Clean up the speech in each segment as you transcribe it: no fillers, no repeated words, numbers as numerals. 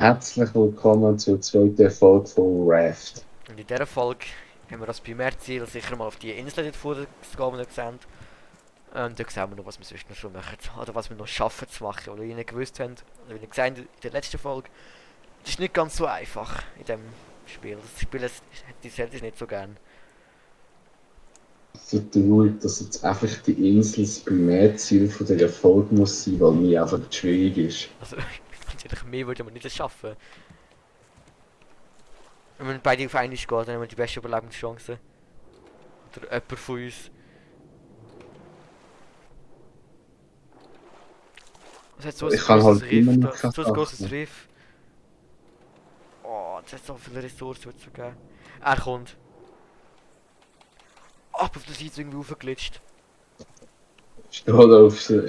Herzlich willkommen zur zweiten Folge von Raft. Und in dieser Folge haben wir das Primärziel, sicher mal auf die Insel dort vorne zu gehen, die wir gesehen haben. Und dann sehen wir noch, was wir sonst noch so machen. Oder was wir noch schaffen zu machen. Oder wie ihr gewusst habt, oder wie ihr gesehen habt in der letzten Folge, es ist nicht ganz so einfach in diesem Spiel. Das Spiel hätte ich nicht so gern. So traurig, dass jetzt einfach die Insel das Primärziel von der Folge muss sein, weil mir einfach zu schwierig ist. Also, natürlich mehr würde man nicht schaffen. Wenn wir beide auf einmal gehen, dann haben wir die beste Überlebenschance. Oder jemand von uns. Es hat so ein Ich kann grosses halt immer Riff, noch da, keine so ein grosses Sachen. Riff. Oh, es hat so viele Ressourcen zu geben. Er kommt. Ab auf der Seite irgendwie raufgeglitscht. Ich stehe halt auf so,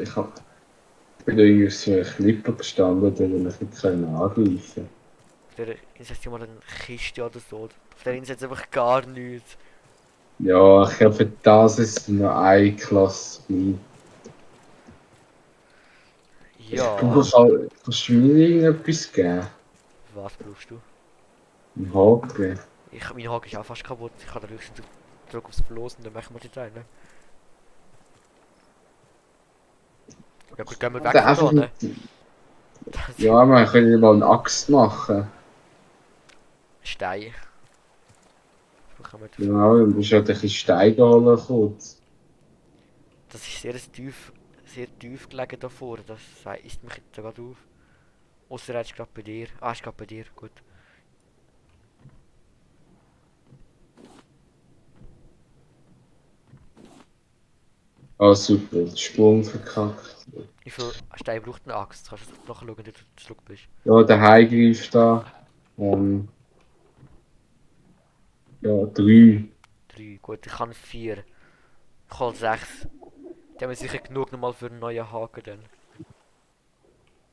bin irgendwie auf so einer Klippe gestanden, der mich nicht angreifen konnte. Auf der Insel ist ja mal eine Kiste oder so. Auf der Insel ist einfach gar nichts. Ja, ich glaube, für das ist nur eine Klasse klein. Ja. Kannst du mir irgendetwas geben? Was brauchst du? Ein Haken? Mein Haken ist auch fast kaputt. Ich kann da höchstens Druck aufs Floß und dann machen wir die Teile. Ja gut, gehen wir weg Oder von einfach da, ne? mit. Ja, man könnte mal eine Axt machen. Stein. Was brauchen wir dafür? Genau, du bist halt ein bisschen Steine holen kurz. Das ist sehr tief gelegen davor. Das isst mich jetzt gerade auf. Außer er ist gerade bei dir. Ah, ist gerade bei dir. Gut. Ah, super, Sprung verkackt. Wie viel Stein braucht eine Axt? Kannst du das nachschauen, wenn du zurück bist? Ja, der Hai greift da. Ja, 3. 3. Gut, ich kann 4. Ich hol 6. Die haben wir sicher genug nochmal für einen neuen Haken dann.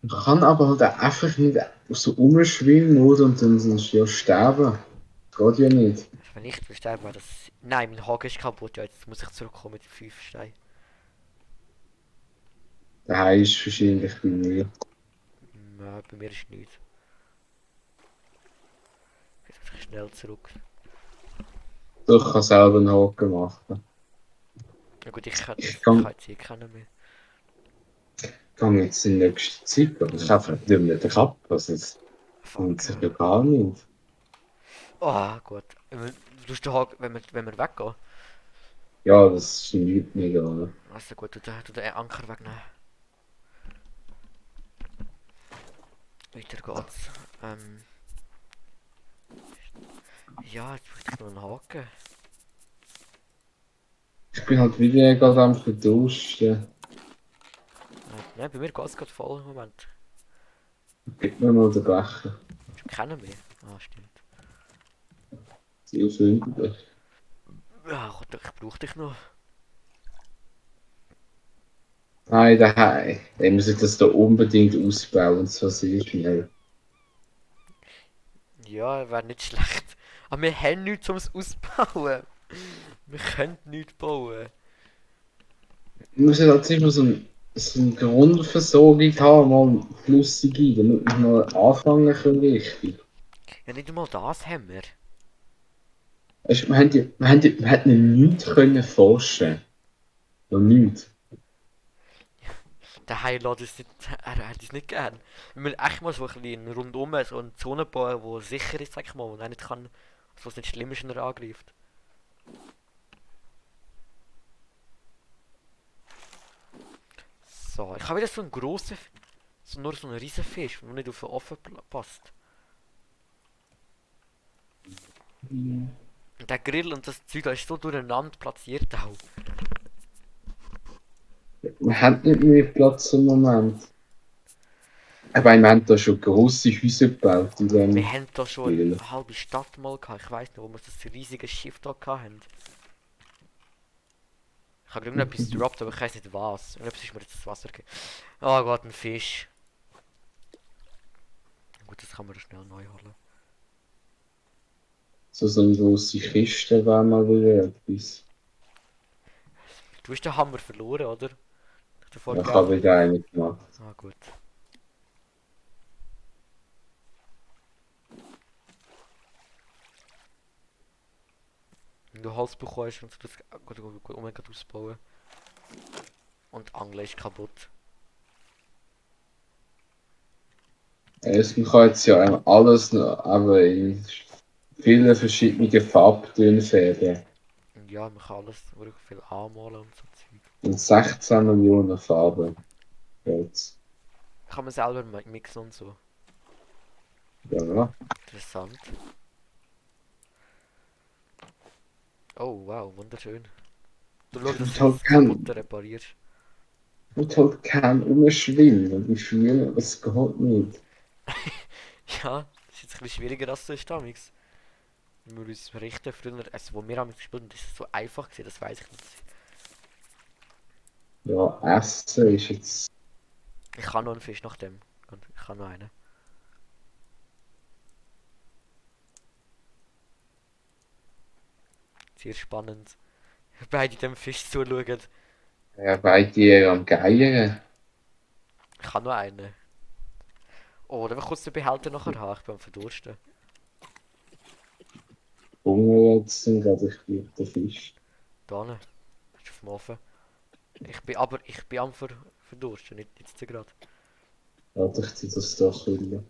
Man kann aber halt auch einfach nicht so umschwimmen, oder? Und dann sonst ja sterben. Geht ja nicht. Wenn ich sterbe, wäre das... Nein, mein Haken ist kaputt. Ja, jetzt muss ich zurückkommen mit 5 Steinen. Der Hai ist wahrscheinlich bei mir. Ja, bei mir ist nichts. Jetzt muss ich schnell zurück. Doch, ich kann selber einen Haken machen. Ja gut, Ich ich kann, kann jetzt eh keinen mehr. kann jetzt in nächster Zeit, aber ich habe nicht mehr den Kapp. Also, das lohnt Fuck. sich ja gar nicht. Oh, gut. Du den Haken, wenn wir weggehen. Ja, das ist nicht mega, oder? Also gut, du den Anker wegnehmen. Weiter geht's. Ja, jetzt brauche ich noch einen Haken. Ich bin halt wieder gerade am Verdursten. Nein, bei mir geht's gerade voll im Moment. Gib mir mal den Becher. Ich kennen mehr. Ah, stimmt. Sehr freundlich. Ja, Gott, ich brauche dich noch. Nein, daheim. Wir müssen das da unbedingt ausbauen, und zwar sehr schnell. Ja, wäre nicht schlecht. Aber wir haben nichts zum Ausbauen. Wir können nichts bauen. Wir müssen halt immer so eine Grundversorgung haben, mal flüssige, damit wir mal anfangen können richtig. Ja, nicht einmal das haben wir. Weißt, wir hätten nichts können forschen. Noch nichts. Der Heilat ist nicht, er hat es nicht gern. Wir müssen echt mal so ein bisschen rundum so eine Zone bauen, wo sicher ist, sag ich mal, wo er nicht kann, wo es nicht schlimm ist, wenn er angreift. So, ich habe wieder so einen grossen, nur so einen riesen Fisch, der nicht auf den Ofen passt. Und der Grill und das Zeug, da ist so durcheinander platziert auch. Wir haben nicht mehr Platz im Moment. Aber wir haben da schon grosse Häuser gebaut in Wir diesem haben da schon Spiel. eine halbe Stadt mal gehabt. Ich weiss noch, wo wir das riesige Schiff da hatten. Ich habe irgendetwas gedroppt, aber ich weiß nicht was. Irgendetwas ist mir jetzt ins Wasser gegeben. Oh Gott, ein Fisch. Gut, das kann man schnell neu holen. So eine grosse Kiste wäre mal wieder etwas. Du hast den Hammer verloren, oder? Ich davor Ja, ich gegeben. habe wieder eine gemacht. Ah, gut. Wenn du Holz bekommst und das gut ausbauen. Und Angeln ist kaputt. Man kann jetzt ja alles noch, aber in vielen verschiedenen Farbtönen färben. Und ja, man kann alles wirklich viel anmalen und so Zeug. Und 16 Millionen Farben. Jetzt. Kann man selber mixen und so. Ja. Interessant. Oh wow, wunderschön. Du schaust, Ich dass würde du halt das Kaputte reparierst. gern umschwimmen. Und ich fühle, es geht nicht. Ja, das ist jetzt ein bisschen schwieriger als sonst damals. Wenn wir uns berichten früher, also wo wir haben gespielt haben, das ist so einfach gewesen, das weiß ich nicht. Ja, Essen ist jetzt. Ich kann noch einen Fisch nach dem. Und ich kann noch einen. Sehr spannend. Beide dem Fisch zuschauen. Ja, bei dir am Geiern. Ich kann noch einen. Oh, oder wir kurz den Behälter nachher haben, ich bin am Verdursten. Hunger jetzt sind gerade ich liebe den Fisch. Da ne, ist auf dem Ofen. Ich bin am Verdursten, nicht jetzt gerade. Warte, ich zieh das doch wieder.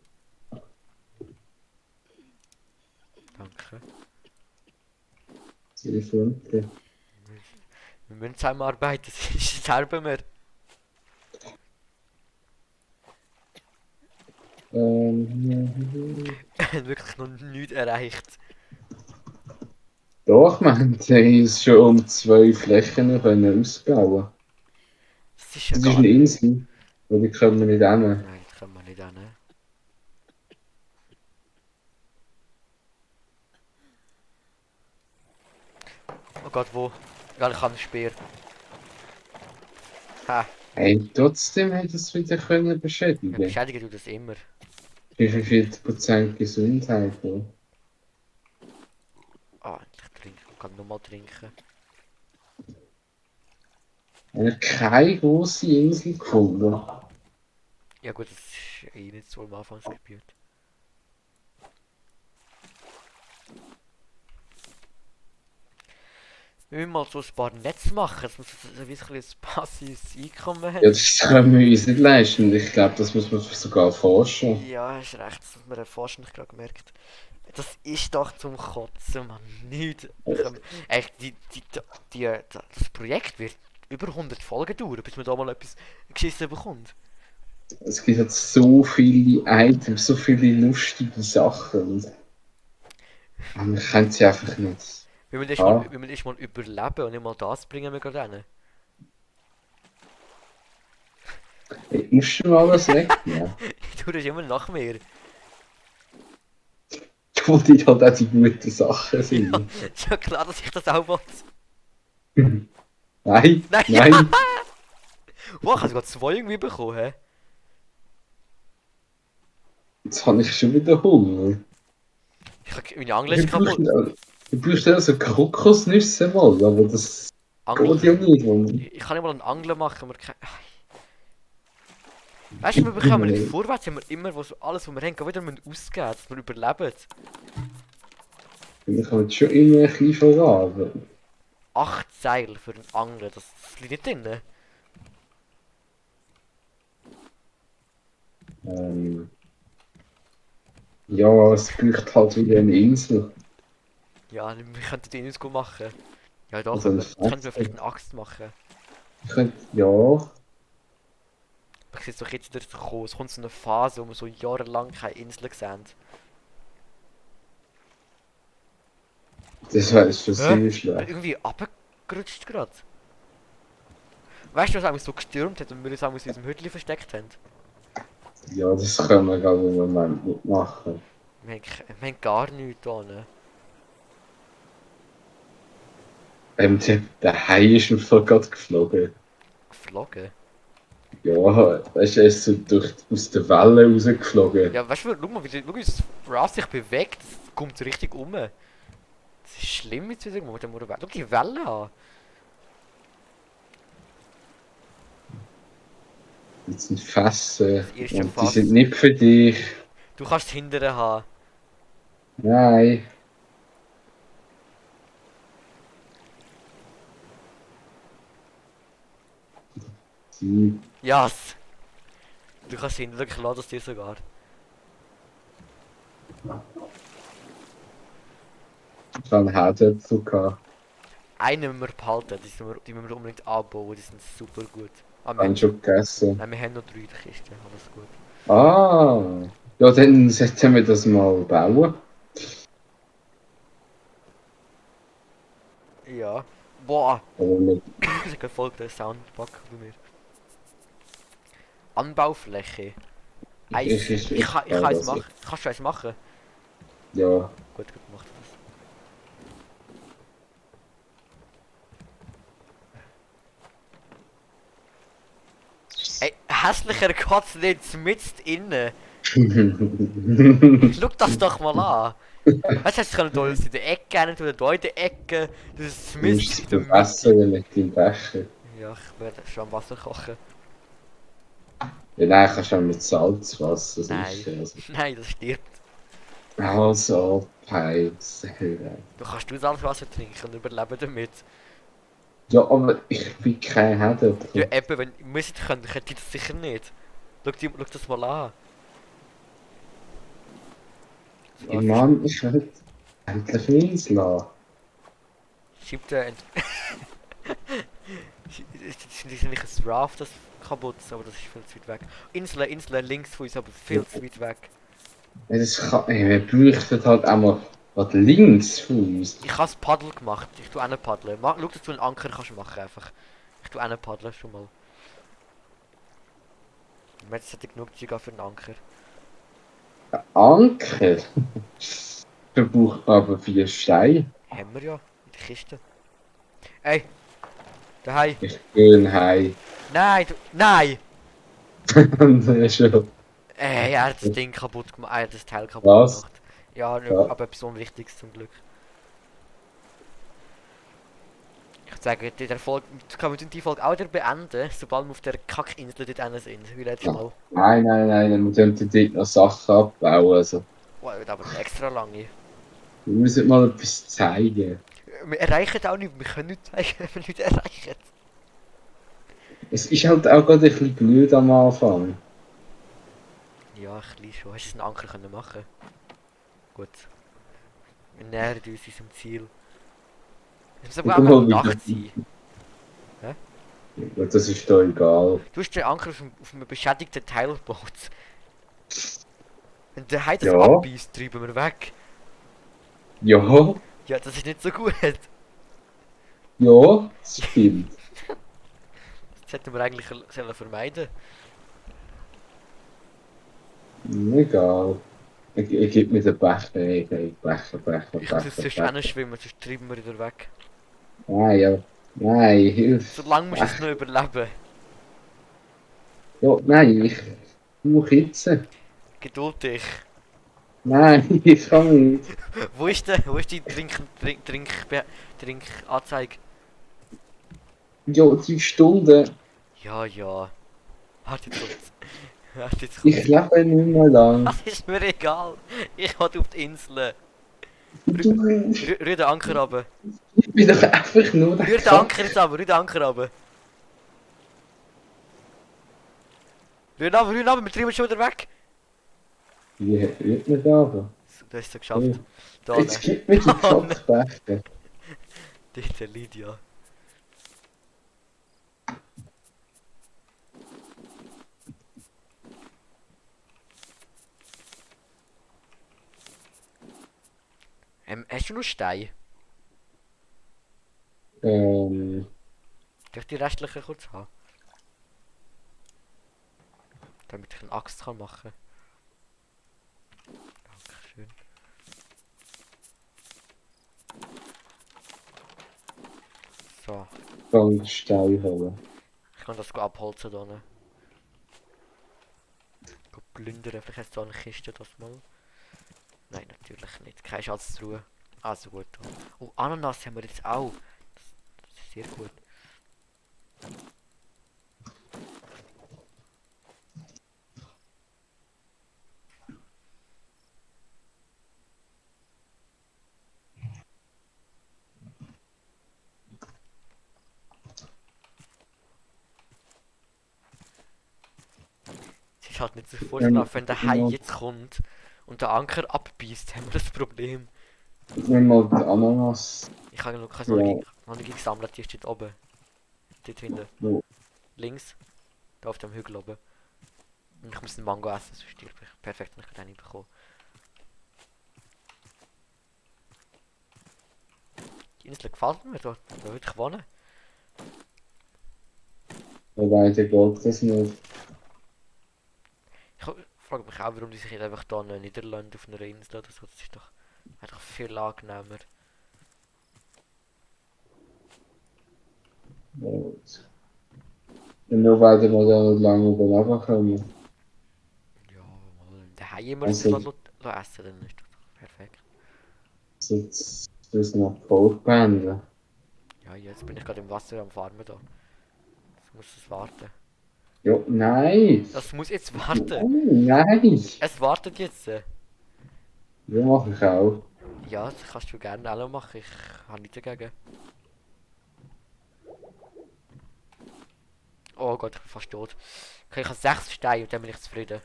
Danke. Telefon. Wir müssen zusammenarbeiten, sonst sterben wir. Wirklich noch nichts erreicht. Doch, wir haben uns schon um 2 Flächen können ausbauen. Das ist ja Das ist gar eine nicht. Insel, wo die können wir nicht hin. Nein, das können wir nicht hin. Oh Gott, wo? Ja, ich habe einen Speer. Ha, Hey, trotzdem hätte es wieder können wir beschädigen. beschädigen du das immer. 45% Gesundheit. Ja. Ah, ich trinke. Ich kann nochmal trinken. Ich habe keine große Insel gefunden. Ja gut, das ist eh nicht so im Anfangsgebiet. Wir müssen mal so ein paar Netze machen, dass wir so ein bisschen ein passives Einkommen Ja, haben. das können wir uns nicht leisten. Ich glaube, das muss man sogar forschen. Ja, hast recht, das hat mir erforschen, ich gerade gemerkt. Das ist doch zum Kotzen, man. Nicht. Echt, das Projekt wird über 100 Folgen dauern, bis man da mal etwas geschissen bekommt. Es gibt halt so viele Items, so viele lustige Sachen. Und wir können sie einfach nicht. Ah, Wir müssen erst mal überleben und nicht mal das bringen wir gerade hin. ich muss schon alles wegnehmen. Du bist immer nach mir. Wo die halt auch die guten Sachen Ja, sind. ist ja klar, dass ich das auch will. Nein, Nein, ja! nein. Wow, ich habe sogar zwei irgendwie bekommen, hä? Jetzt habe ich schon wieder Hunger. Meine Angel Ich ist kaputt. bräuchte also Kokosnüsse mal, aber das geht ja Angel. nicht. Man. Ich kann nicht mal einen Angler machen, aber kein. Weißt du, wir bekommen nicht vorwärts, wenn wir immer alles, was wir haben, wieder ausgeben, dass wir überleben. Ich habe jetzt schon immer ein bisschen voran. 8 Seil für einen Angler, das liegt nicht drin. Ähm, ja, es braucht halt wieder eine Insel. Ja, wir könnten den uns gut machen. Ja, da Also können ein wir, jetzt könnten wir vielleicht Fenster. eine Axt machen. Ich könnte, ja, Ich sehe doch jetzt wieder kommen. Es kommt so eine Phase, wo wir so jahrelang keine Inseln sehen. das wäre schon Hä? sehr Wir schlecht. irgendwie abgerutscht gerade. Weißt du, was eigentlich so gestürmt hat und wir uns auch in unserem Hütchen versteckt haben? Ja, das können wir gerade im Moment nicht machen. Wir haben gar nichts da. Ne? Der Hai ist mir voll gerade geflogen. Geflogen. Ja, weißt du, er ist so aus der Welle rausgeflogen. Ja, weißt du, schau, wie das Raft sich bewegt, das kommt so richtig um. Das ist schlimm jetzt wieder mit dem Urwald. Schau die Welle an. Das sind Fässer Das erste und die sind Fass. nicht für dich. Du kannst es hinterher haben. Nein. sein. Yes! Du kannst ihn wirklich laden, das dir sogar. Ich habe einen Herd dazu gehabt. Einen müssen wir behalten, die müssen wir unbedingt anbauen, die sind super gut. Ah, Haben schon gegessen. nein, wir haben noch 3 in der Kiste, alles gut. Ah! Ja, dann sollten wir das mal bauen. Ja. Boah! Aber mit, Das ist voll der Soundbug bei mir. Anbaufläche. Eis. Ich kann es das. machen. Kannst du eins machen? Ja. Gut, gut gemacht. Ey, hässlicher Katz nicht mitten innen. Schau das doch mal an. Weißt du, es kann hier in der Ecke rein, oder hier in der Ecke. Das ist Du musst Mist es in der Mitte. bewässern mit dem Becher. Ja, ich werde schon am Wasser kochen. Ja, nein, kannst du auch mit Salzwasser Nein. sicher. Also, Nein, das stirbt. also Pipes. Du kannst nur Salzwasser trinken und überleben damit. Ja, aber ich bin kein Herd. Ja, eben, wenn ich müsste können, könnte ich das sicher nicht. Schau das mal an. So, Ja, Mann, ich will endlich eins lassen. schiebt der ist nicht ein Raft, das kaputt ist, aber das ist viel zu weit weg. Insel links von uns, aber viel zu weit weg. Ja, das kann, ey, wir bräuchten halt auch mal was links von uns. Ich habe das Paddel gemacht, ich tue einen paddeln. Schau, dass du einen Anker kannst machen einfach. Ich tue einen paddeln schon mal. Jetzt hätte ich genug Zeug für einen Anker. Anker? Wir brauchen aber 4 Steine. Haben wir ja, in der Kiste. Ey, daheim. Ich bin heim. Nein, nein! Ja, schon. Er hat das Ding kaputt gemacht, er hat das Teil kaputt Was? gemacht. Ja, Ja. aber etwas Unwichtiges zum Glück. Ich sage, der Folge, kann man die Folge auch wieder beenden, sobald wir auf der Kackinsel dort hinten sind, wie letztes Mal. Nein, nein, nein, wir könnten dort noch Sachen abbauen. Also, Wow, das wird aber extra lange. wir müssen mal etwas zeigen. Wir erreichen auch nicht, wir können nicht zeigen, wenn wir nicht erreichen. Es ist halt auch gerade ein bisschen blöd am Anfang. Ja, ich glaube schon. Hast du einen Anker können machen? Gut. Wir nähern uns unserem Ziel. Es muss aber Guck auch mal, wie Nacht sein. Hä? Ja, das ist doch egal. Du hast den Anker auf einem beschädigten Teilboot. Wenn der Hai das Ja, abbeißt, treiben wir weg. ja, Ja, das ist nicht so gut. ja, das stimmt. Das hätten wir eigentlich sollen vermeiden. Egal. Ich gebe mir den Becher. Becher, Ich muss sonst Becher. schwimmen, sonst treiben wir wieder weg. Nein, ja. Nein, hilf. Solange musst du es noch überleben. Ja, nein, ich mache jetzt. Geduld dich. Nein, ich kann nicht. Wo ist die Trinkanzeige? Ja, 3 Stunden. Ja, ja. Warte jetzt kurz. Warte jetzt kurz. Ich lebe nicht mehr lang. Das ist mir egal. Ich will auf die Insel. Du, Rühr den Anker runter. ich bin doch einfach nur der Rühr den Anker jetzt runter, rühr den Anker runter. Rühr ihn runter, wir treiben schon wieder weg. Wie rührt man da aber? So, du hast es geschafft. Ja. Da, Jetzt gib mir die Kackbecher. Dort, Lydia. Hast du noch Stein? Darf ich die restlichen kurz haben? Damit ich eine Axt kann machen. Dankeschön. So, Kann Stein holen. ich kann das abholzen hier. Go plündern, vielleicht hast du so eine Kiste das mal. Nein, natürlich nicht. Keine Schatztruhe. Also gut. Oh, Ananas haben wir jetzt auch. Das ist sehr gut. ist halt nicht so Wenn, vorstellbar, wenn der Hai wenn, jetzt kommt und der Anker abbeißt, haben wir das Problem. wenn mal die Ananas, Ich habe ja, noch nicht gesammelt, die steht oben. Dort hinten. wo, Links. Da auf dem Hügel oben. Und ich muss den Mango essen, sonst stirb ich. Perfekt, dann kann ich nicht bekommen. Die Insel gefällt mir, da würde ich wohnen. weiter geht das nicht. Ich frage mich auch, warum die sich nicht einfach da niederlassen auf einer Insel oder so. Das ist doch einfach viel angenehmer. Und nur weil wir da nicht lange überleben können. Ja, mal den Hai immer sich Also, essen, dann ist das perfekt. jetzt müssen wir Folge beenden. Ja, jetzt bin ich gerade im Wasser am Farmen da. Jetzt muss es warten. Ja, nein! Das muss jetzt warten. Nein! Es wartet jetzt. Ja, mache ich auch. Ja, das kannst du gerne auch noch machen. Ich habe nichts dagegen. Oh Gott, ich bin fast tot. Okay, ich habe 6 Steine und dann bin ich zufrieden.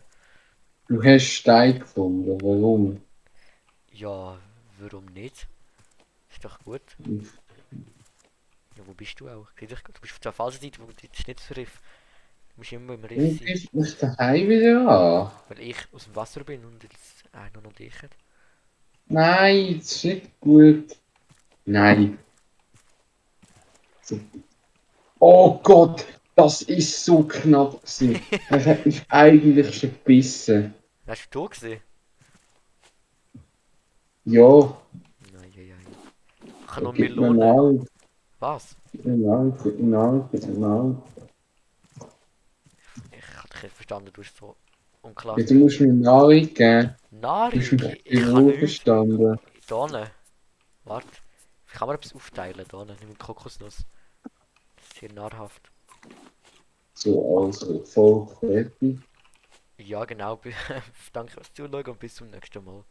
Du hast Stein gefunden, warum? Ja, warum nicht? Ist doch gut. Ja, wo bist du auch? Du bist auf der falschen Seite, wo das ist nicht das Riff. Du musst immer im Riff Du sein. bist mich daheim wieder an. Weil ich aus dem Wasser bin und jetzt nur noch dich hat. Nein, das ist nicht gut. Nein. So. Oh Gott, das ist so knapp gewesen. Er hat mich eigentlich schon gebissen. Hast du gesehen? Ja, Nein, nein, nein. Ich habe noch gib mir Melone. mal. Was? Gib mir mal, gib mir mal, gib mir mal. Ich habe dich nicht verstanden, du bist so unklar. Ja, du musst mir Nahrung geben. Du hast Nahrung? mich Ich kann genau nichts. verstanden. Da ne. Warte. Wie kann man etwas aufteilen? Da ne. Nimm eine Kokosnuss. Das ist hier nahrhaft. So, also, voll fertig. Ja, genau. Danke fürs Zuschauen und bis zum nächsten Mal.